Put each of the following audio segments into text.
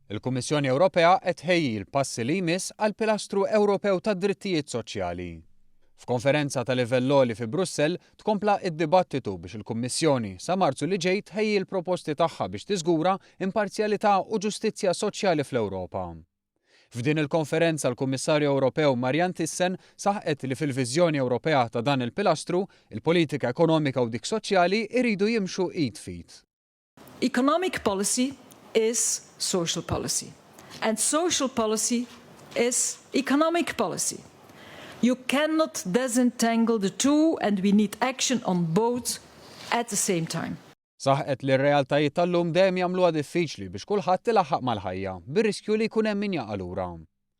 Il-Kummissjoni Ewropea qed tħejji l-passi li jmiss għall-Pilastru Ewropew tad-Drittijiet Soċjali. F'konferenza ta' livell għoli fi Brussell tkompla d-dibattitu biex il-Kummissjoni sa Marzu li ġej tħejji l-proposti tagħha biex tiżgura imparzjalità u ġustizzja soċjali fl-Ewropa. F'din il-konferenza l-Kummissarju Ewropew Marianne Thyssen saħqet li fil-viżjoni Ewropea ta' dan il-pilastru, il-politika ekonomika u dik soċjali jridu jimxu id f'id. Economic policy is social policy and social policy is economic policy. You cannot disentangle the two and we need action on both at the same time. Saħqet li r-realtajiet tal-lum dejjem jagħmluha diffiċli biex kulħadd ilaħħaq mal-ħajja, bir-riskju li jkun hemm min jaqa' lura.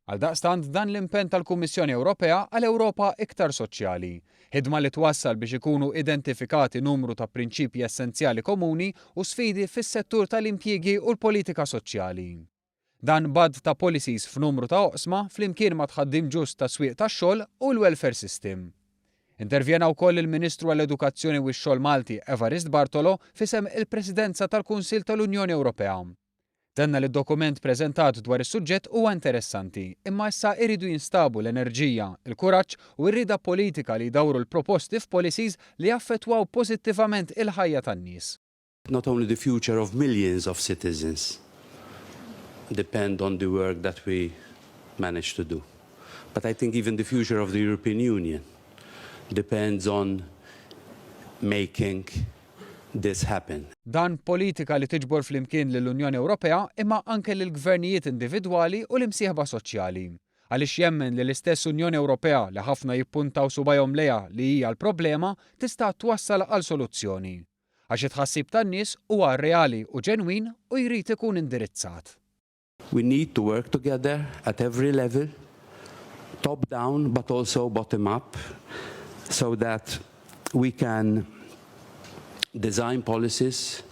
Għaldaqstant dan l-impenn tal-Kummissjoni Ewropea għal Ewropa iktar soċjali. Ħidma li twassal biex ikunu identifikati numru ta' prinċipji essenzjali komuni u sfidi fis-settur tal-impjiegi u l-politika soċjali. Dan b'għadd ta' policies f'numru ta' oqsma flimkien ma' tħaddim ġust tas-swieq tax-xogħol u l-welfare system. Intervjena wkoll il-Ministru għall-Edukazzjoni u x-Xogħol Malti Evarist Bartolo f'isem il-Presidenza tal-Kunsill tal-Unjoni Ewropea. Tenna li d-dokument preżentat dwar is-suġġett huwa interessanti, imma issa iridu jinstabu l-enerġija, il-kuraġġ u r-rieda politika li jdawru l-proposti f'policies li jaffettwaw pożittivament il-ħajja tan-nies. Not only the future of millions of citizens depend on the work that we manage to do, but I think even the future of the European Union depends on making this happen. Dan politika li tiġbor flimkien lill-Unjoni Ewropea imma anke lill-gvernijiet individwali u l-imsieħba soċjali. Għaliex jemmen li l-istess Unjoni Ewropea li ħafna jippuntaw subgħajhom lejha li hija l-problema tista' twassal għal soluzzjoni. Għax it-tħassib tan-nies huwa reali u ġenwin u jrid ikun indirizzat. We need to work together at every level, top down but also bottom up, so that we can design policies,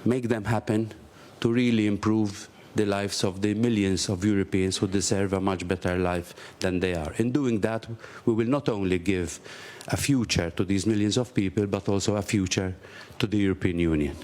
make them happen to really improve the lives of the millions of Europeans who deserve a much better life than they are. In doing that, we will not only give a future to these millions of people, but also a future to the European Union.